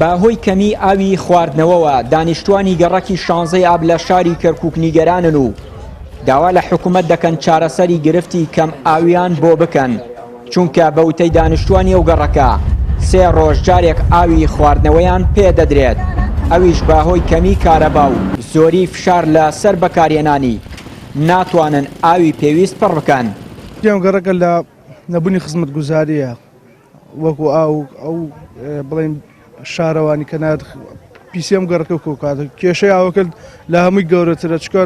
بەهۆی کەمی ئاوی خواردنەوەوە دانیشتوانی گەڕەکی شانزەی ئاب لە شاری کەرکوک نیگەرانن و داوا لە حکومەت دەکەن چارەسەری گرفتی کەم ئاویان بۆ بکەن چونکە بە وتەی دانیشتوانی ئەو گەڕەکە سێ ڕۆژ جارێک ئاوی خواردنەوەیان پێ دەدرێت ئەویش بەهۆی کەمی کارەبا و زۆری فشار لە سەر بەکارهێنانی ناتوانن ئاوی پێویست پڕ بکەن. ئەم گەڕەکە لە نەبوونی خزمەتگوزارییە وەکو ئاو ئەو بڵێن شارەوانی کە نات پیسی ئەم گەڕەکە کۆکات کێشەی ئاوەکە لە هەمووی گەورەترە چکە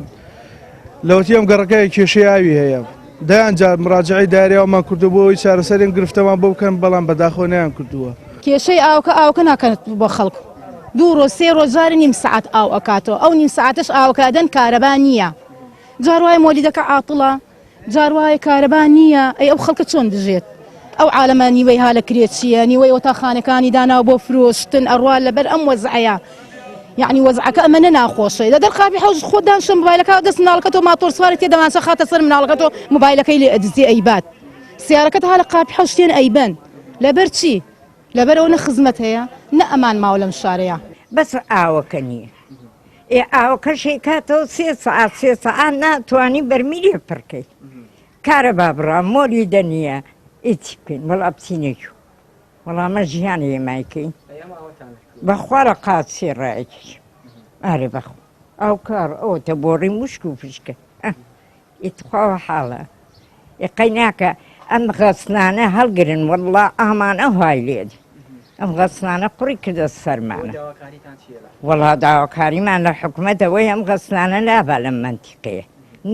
لەوەتی ئەم گەڕەکەیە کێشەی ئاوی هەیە دەیان جار مراجعی دایرەوەمان کردو بۆ ئەوەی چارەسەریم گرفتەمان بۆ بکەن بەڵام بەداخەوە نەیان کردووە. کێشەی ئاوکە ئاوکە ناکەن بۆ خەڵک دوو ڕۆژ سێ ڕۆژ جارێ نیم سەعات ئاو ئەکاتەوە ئەو نیم سەعاتەش ئاوەکە ئەدەن کارەبا نییە جار وایە مۆلیدەکە عاتڵە جار وایە کارەبا نییە ئەی ئەو خەڵکە چۆن بژێت ئەو عالەمە نیوەی ها لە کرێچییە نیوەی ئەوەتا خانەکانی داناوە بۆ فرۆشتن ئەڕوا لەبەر ئەم وەزعەیە یعنی وەزعەکە ئەمە نە ناخۆشە لە دەرقاپی حەوز خۆت دانیشە مۆبایلەکە دەست مناڵەکەتەوە ماتۆر سوارە تێ دەمانچە خاتە سەر مناڵەکەتەوە مۆبایلەکەی لێ ئەدزێ ئەیبات سیارەکەت ها لە قاپی حەوش تێن ئەیبەن لەبەر چی لەبەرئەوە نە خزمەت هەیە نە ئەمان ماوە لەم شارەیا. بەس ئاوەکە نییە. ئێ ئاوەکەش ئەیکاتەوە سێ سەعات سێ سەعات ناتوانی بەرمیلێ پڕکەی. کارەبا بڕا مۆلیدە نییە ئێ چی بکەین وەڵا بچینە کوێ؟ وەڵا ئەمە ژیانە ئێمە ئەیکەین. بەخوا لە قات سێ ڕایەکیش. ئارێ بەخوا. ئاو کار ئەوەتە بۆڕی مشک و پشکە. ئە. ئی تخوا وەحاڵە ئی قەی ناکە ئەم غەسنانە هەڵگرن وەڵڵا ئامان ئەو های لێد ئەم غەسنانە قوڕی کردە سەرمانە وەڵا داواکاریمان لە حکومەت ئەوەی ئەم غەسنانە لابا لەم مەنتیقەیە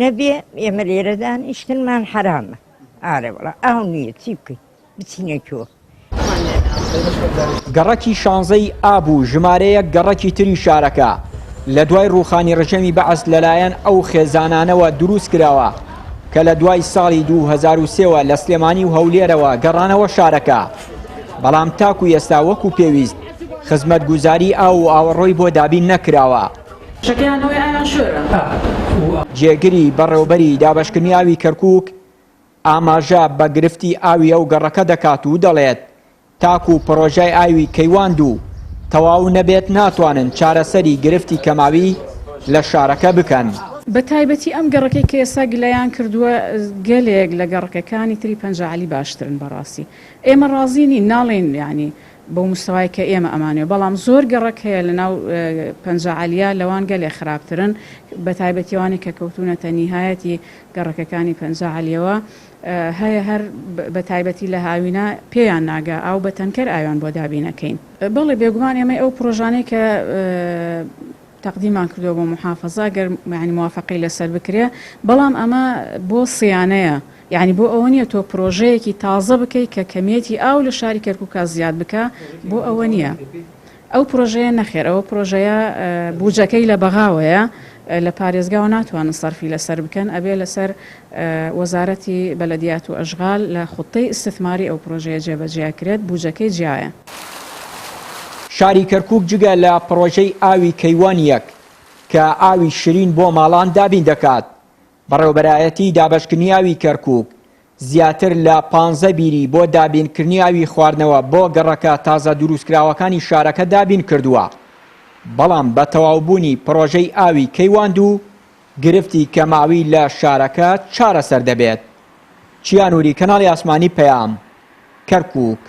نەبێ ئێمە لێرە دانیشتنمان حەرامە ئارێ وەڵا ئاو نییە چی بکەین بچینە کوێ؟ گەڕەکی شانزەی ئاب و ژمارەیەک گەڕەکی تری شارەکە لە دوای ڕووخانی ڕژێمی بەعس لەلایەن ئەو خێزانانەوە دروست کراوە کە لە دوای ساڵی 2003ەوە لە سلێمانی و هەولێرەوە گەڕانەوە شارەکە بەڵام تاکو ئێستا وەکو پێویست خزمەتگوزاری ئاو و ئاوەڕۆی بۆ دابین نەکراوە. جێگری بەڕێوبەری دابەشکردنی ئاوی کەرکوک ئاماژە بە گرفتی ئاوی ئەو گەڕەکە دەکات و دەڵێت، تاکو پڕۆژای ئاوی کەیوان دوو تەواو نەبێت ناتوانن چارەسەری گرفتی کەماوی لە شارەکە بکەن. بە تایبەتی ئەم گەڕەکەی کە ئێستا گلەیان کردووە گەلێک لە گەڕەکەکانی تری پەنجەعەلی باشترن بەڕاستی ئێمە ڕازی نین ناڵێین یانی بەو مستەوای کە ئێمە ئەمانەوێ بەڵام زۆر گەڕەک هەیە لەناو پەنجەعەلیە لەوان گەلێ خراپترن بە تایبەتی ئەوانەی کە کەوتوونەتە نیهایەتی گەڕەکەکانی پەنجا عەلیەوە هەیە هەر بە تایبەتی لە هاوینا پێیان ناگا ئاو بە تەنکەر ئاویان بۆ دابین ئەکەین. بەڵێ بێگومان ئێمەی ئەو پرۆژانەی کە تەقدیمان کردووە بۆ موحافەزە گەر یانی موافەقەی لەسەر بکرێ بەڵام ئەمە بۆ صیانەیە یانی بۆ ئەوە نییە تۆ پرۆژەیەکی تازە بکەی کە کەمیەتی ئاو لە شاری کەرکوکا زیاد بکا بۆ ئەوە نییە. ئەو پرۆژەیە نەخێر ئەوە پرۆژەیە بوجەکەی لە بەغاوەیە لە پارێزگاوە ناتوانن سەرفی لەسەر بکەن ئەبێ لەسەر وەزارەتی بەلەدیات و ئەشغال لە خوتەی ئیستثماری ئەو پرۆژەیە جێبەجێ ئەکرێت بوجەکەی جیایە. شاری کەرکوک جگە لە پڕۆژەی ئاوی کەیوان یەک کە ئاوی شرین بۆ ماڵان دابین دەکات، بەڕێوەبەرایەتی دابەشکردنی ئاوی کەرکوک زیاتر لە پانزە بیری بۆ دابینکردنی ئاوی خواردنەوە بۆ گەڕەکە تازە دروستکراوەکانی شارەکە دابینکردووە، بەڵام بە تەواوبوونی پڕۆژەی ئاوی کەیوان دوو، گرفتی کەمئاوی لە شارەکە چارەسەر دەبێت. چیا نوری، کەناڵی ئاسمانی پەیام، کەرکوک.